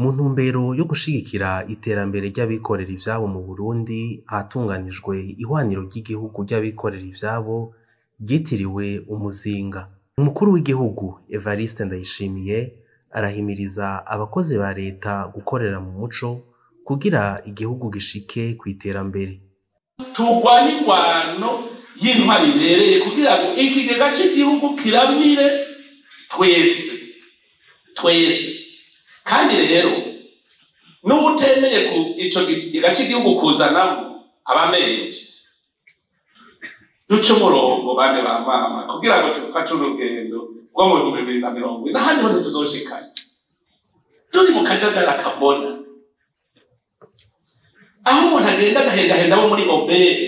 Mu ntumbero yo gushigikira iterambere ry'abikorera ivyabo mu Burundi, hatunganijwe ihwaniro ry'igihugu ry'abikorera ivyabo ryitiriwe Umuzinga. Umukuru w'igihugu Evariste Ndayishimiye arahimiriza abakozi ba leta gukorera mu muco kugira igihugu gishike kw'iterambere. Turwane ingwano y'intwari ibereye kugira ngo ikigega c'igihugu kiramire twese twese. Kandi rero n'uwutemeye ku ico kigega c'igihugu kuzanamo abamenje, duce umurongo bane ba mama kugira ngo tufate urugendo rwo mu 2040, ahandi ho ntituzoshikana turi mu kajagari kabona aho umuntu agenda agahendahenda bo muri OBR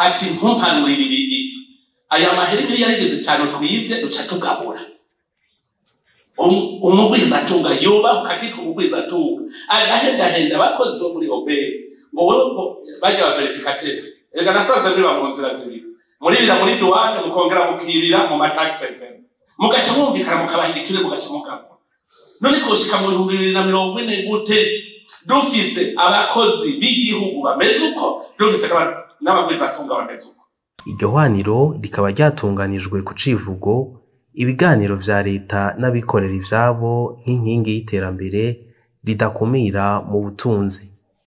ati: "Ntumpanurire ibiri aya mahera miliyari 5 twivye, duca tugabura." Umugwizatunga yubahuka akitwa umugwizatunga agahendahenda abakozi bo muri OBR ngo wewe ngo bajya ba vérificateur. Erega nasanze mwiba mu nzira zibiri: muribira muri douane, mukongera mukibira mu ma taxe, mugaca mwumvikana, mukabaha igiture, mugaca mugabura. None twoshika mu 2040 gute dufise abakozi b'igihugu bameze uko, dufise n'abagwizatunga bameze uko? Iryo hwaniro rikaba ryatunganijwe ku civugo: ibiganiro vya leta n'abikorera ivyabo nk'inkingi y'iterambere ridakumira mu butunzi.